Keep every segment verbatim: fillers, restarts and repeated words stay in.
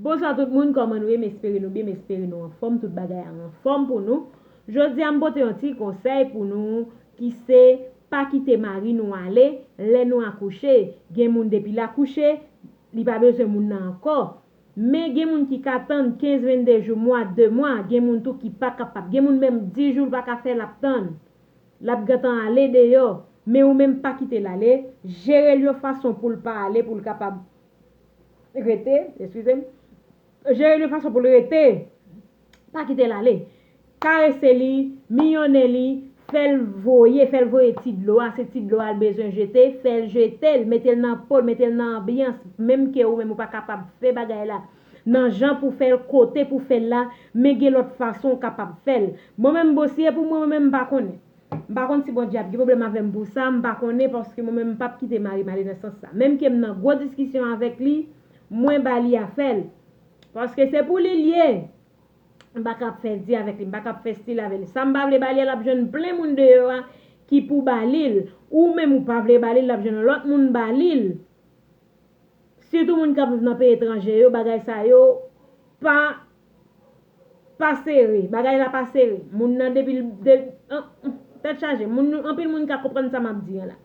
Bonswa tout moun, kòman nou ye? M espere nou byen, m espere nou anfòm, tout bagay a anfòm pou nou. Jodi a m pote yon ti konsèy pou nou ki se pa kite mari nou ale lè nou akouche. Gen moun depi l akouche, li pa bezwen moun nan ankò. Men gen moun ki ka tann kenz, vennde jou, mwa, de mwa, gen moun tou ki pa kapab. Gen moun menm dis jou l pa ka fè l ap tann. L ap gentan ale deyò, men ou menm pa kite l ale, jere l yon fason pou l pa ale, pou l kapab rete, eskize m, jere l yon fason pou l rete, pa kite l ale. Karese li, miyonnen li, fè l voye, fè l voye ti dlo a, se ti dlo a l bezwen jete, fè l jete l, mete l nan po l, mete l nan anbyans, menm ke ou menm ou pa kapab fè bagay la nan jan pou fè l, kote pou fè l la, men gen lòt fason ou kapab fè l. Mwen menm, bon, si e pou mwen, mwen menm, m pa konnen. M pa konn si Bondye ap gen pwoblèm avè m pou sa, m pa konnen, paske mwen menm m p ap kite mari m ale nan sans sa. Menm ke m nan gwo diskisyon avèk li, mwen ba li afè l. Paske se pou li l ye. M pa ka ap fè di avèk li, m pa ka ap fè stil avèk li. Sa m pa vle ba li a, l ap jwenn plen moun deyò a ki pou ba li l. Ou menm ou pa vle ba li l, l ap jwenn yon lòt moun ba li l. Sitou moun k ap viv nan peyi etranje yo, bagay sa yo pa, pa sere. Bagay la pa sere. Moun nan depi l, de, an, tèt chaje. Moun, anpil moun ka konprann sa m ap di an la.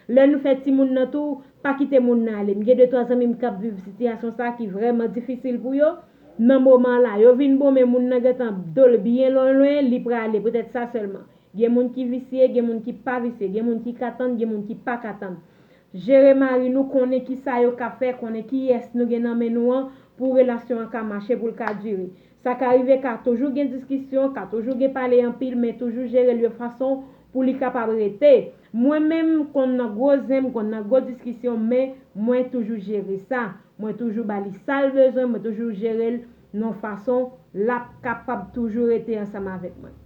Lè nou fè timoun nan tou, pa kite moun nan ale. M gen de twa zanmi m k ap viv sitiyasyon sa ki vrèman difisil pou yo. Nan moman la, yo vin bon, men moun nan gentan do l byen lwen, lwen, li prale. Poutèt sa sèlman. Gen moun ki visye, gen moun ki pa visye, gen moun ki ka tann, gen moun ki pa ka tann. Jere mari nou, konnen ki sa yo ka fè, konnen kiyès nou gen nan men nou an pou relasyon an ka mache, pou l ka dire. Sa ka rive ka toujou gen diskisyon, ka toujou gen pale anpil, men toujou jere l yon fason pou li kapab rete. Mwen menm, m konn nan gwo zen, m konn nan gwo diskisyon, men mwen toujou jere sa. Mwen toujou ba li sa l bezwen, mwen toujou jere l nan yon fason l ap kapab toujou rete ansanm avèk mwen.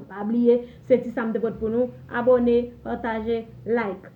Pa bliye, se ti sa m te pote pou nou. Abòne, pataje, like.